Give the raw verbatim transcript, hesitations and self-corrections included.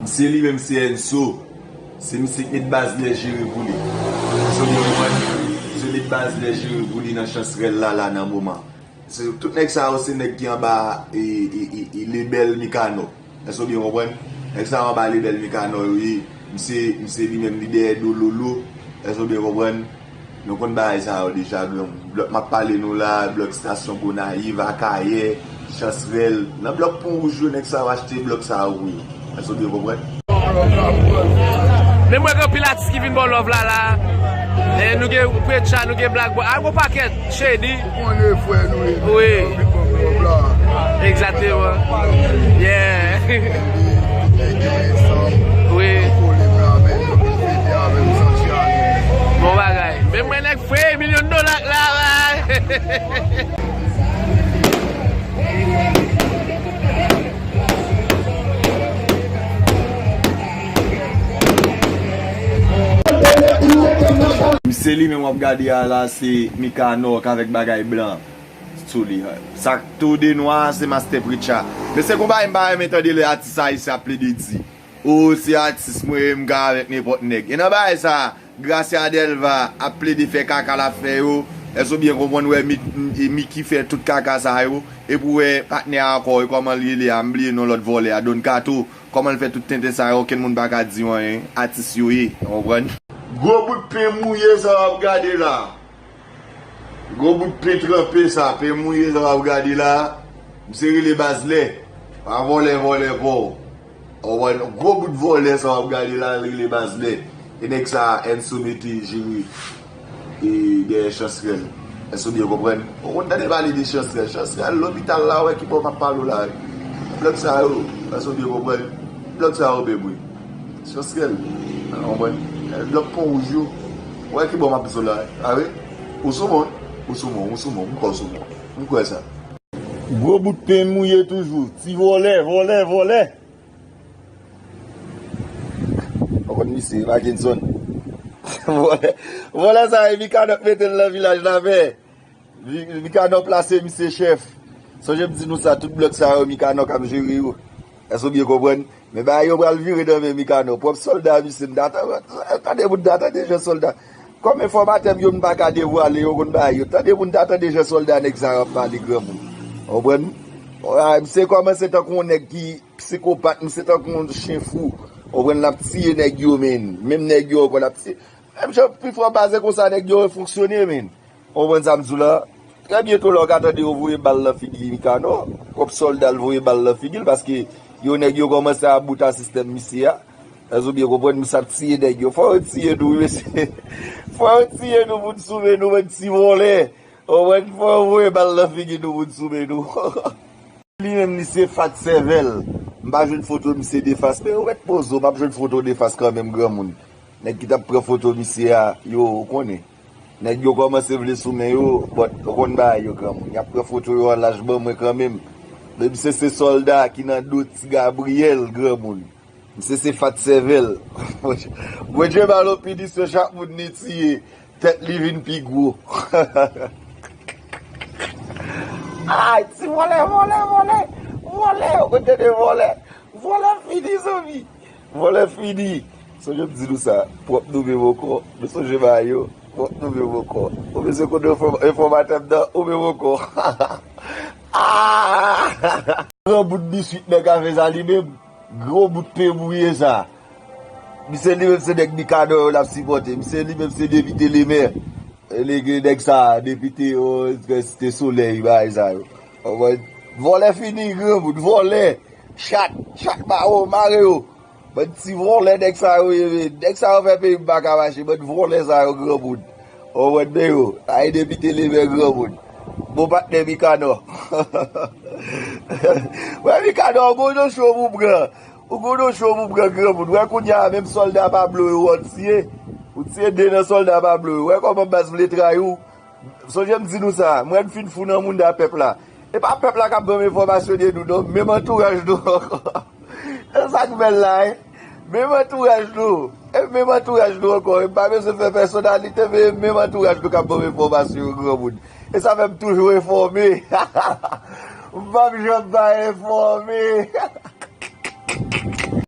Se li menm, se Enso. Se misye k met Bazlè jere pou li. Èske w byen konprann? Se met Bazlè jere pou li nan Chansrèl la, la, nan moman. Se, tout nèg sa yo, se nèg ki anba, e, e, e, e, lebèl Mikanò. Èske w byen konprann? Nèg sa yo anba lebèl Mikanò yo ye. Misye, misye li menm, li dèyè do Lolo. Èske w byen konprann? Nou konn bagay sa yo deja, granmoun. Blòk m ap pale nou la, blòk Estasyon Gonayiv, Akayè, Chansrèl. Nan blòk Pon Wouj yo, nèg sa yo achte blòk sa yo pou yo. Èske w byen konprann? Men mwen gen anpil atis ki vin ba w love la, la. E nou gen Preacha, nou gen Black Boy. A, gon pakèt. Shady. Ou konnen frè nou ye. Wi. Anpil ban m love la. Egzakteman. Yeah. Wi. Kole m la, men nou fete avè m, santi ale. Bon bagay. Men mwen nèg fre, milyon dola la, bay. Misye li menm w ap gade a la, se Mikanò k avèk bagay blan sou li. Sa k tou de nwa a, se Master Preacha. Men se konba m pa renmen tande lè atis ayisyen ap plede di, o, se atis mwen ye, m ka avèk nenpòt nèg. E nan bagay sa, Gracia Delva ap plede fè kaka l ap fè yo. Èske w byen konprann? Wè Mik-, Miki fè tout kaka sa yo. Epi w wè patnè a ankò, e kòman l rele a? M bliye non lòt vòlè a, Don Kato. Kòman l fè tout tenten sa yo, okenn moun pa ka di w anyen. Atis yo ye, w konprann? Gwo bout pen mouye sa w ap gade la. Gwo bout pen tranpe sa, pen mouye sa w ap gade la. Misye rele Bazlè. Pa vòlè, vòlè pa w. Ou konprann? Gwo bout vòlè sa w ap gade la, l rele Bazlè. E nèg sa, Enso mete jere, e, dèyè Chansrèl. Èske w byen konprann? Ou konn tande pale de Chansrèl. Chansrèl, lopital la, wè ki bò m ap pale w la. Blòk sa yo, èske w byen konprann? Blòk sa yo, bebe. Chansrèl, ou konprann? Blòk Pon Wouj yo. Wè ki bò m ap di w la. A wi? Ou sou mwen, ou sou mwen, ou sou mwen, m kwè w sou mwen. M kwè sa. Gwo bout pen mouye toujou. Ti vòlè, vòlè, vòlè. Ou konn misye, Mackenson. Vòlè, vòlè sa, e Mikanò k mete l nan Vilaj Lapè. Vi-, Mikanò plase misye chèf. Sonje m di nou sa, tout blòk sa yo, Mikanò k ap jere yo. Èske w byen konprann? Men bagay yo pral vire nan men Mikanò. Pwòp sòlda misye, m ta tande, tande pou n ta tande jan sòlda. Kòm enfòmatè m yo, m pa ka devwale yo, konn bagay yo. Tande pou n ta tande jan sòlda nèg sa yo ap pale, granmoun. Ou konprann? Ah, misye kòmanse tankou yon nèg ki psikopat, misye tankou yon chen fou. Ou konprann, l ap tiye nèg yo, men. Menm nèg yo ankò, l ap tiye. Menm jan pifò baze konsa nèg yo fonksyone, men. Ou konprann sa m di w la? Trè byento la, w ka tande yo voye bal nan figi Mikanò. Pwòp sòlda l voye bal nan figi l, paske yo nèg yo kòmanse ap bout a sistèm misye a. Èske w byen konprann? Misye ap tiye nèg yo. Fò yo tiye nou, wi, mesye. Fò yo tiye nou pou n sou men nou, bann ti vòlè. Ou konprann? Fò yo voye bal nan figi nou pou n sou men nou. Li menm, li se fat sèvèl. M pa jwenn foto misye defas, men ou mèt poze w, m ap jwenn foto defas kanmenm, granmoun. Nèg ki t ap pran foto misye a, yo, ou konnen. Nèg yo kòmanse vle sou men yo, but ou konn bagay yo, granmoun. Y ap pran foto yo an laj ban mwen kanmenm. Men misye se sòlda ki nan do Ti Gabriyèl, granmoun. Misye se fat sèvèl. Bondye ba l yon pinisyon, chak moun li tiye, tèt li vin pi gwo. Ay, ti vòlè, vòlè, vòlè, vòlè, ou konn tande vòlè. Vòlè fini, zanmi. Vòlè fini. Sonje m di nou sa, pwòp nou menm ankò. Nou sonje bagay yo, pwòp nou menm ankò. Ou bezwen konn enfò-, enfòmatè m nan, ou menm ankò. Ah! Gran bout biswit nan kafe sa li menm. Gwo bout pen bouye sa. Misye li menm se nèg Mikanò yo l ap sipòte. Misye li menm se depite lemè. Li gen nèg sa, depite, o, Site Solèy, bagay sa yo. Ou konprann? Vòlè fini, granmoun, vòlè. Chat, chat ba yo, mare yo. Bann ti vòlè nèg sa yo ye, men. Nèg sa yo fè peyi m pa ka mache, bann vòlè sa yo, granmoun. Ou konprann, men yo, ay depite lemè, granmoun. Bon patnè Mikanò. Wè Mikanò, ou gon do cho pou pran. Ou gon do cho pou pran, granmoun. Wè kounye a, menm sòlda Pablo yo, ou tiye. Ou tiye de nan sòlda Pablo yo. Wè kòman baz vle trayi w. Sonje m di nou sa, mwen m fin fou nan mounda pèp la. E pa pèp la k ap ban m enfòmasyon de nou, non, menm antouraj nou ankò. E sa k bèl la, wi. Menm antouraj nou. E menm antouraj nou ankò. E m pa bezwen fè pèsonalite, men e menm antouraj nou k ap ban m enfòmasyon yo, granmoun. E sa fè m toujou enfòme. M p ap janm pa enfòme.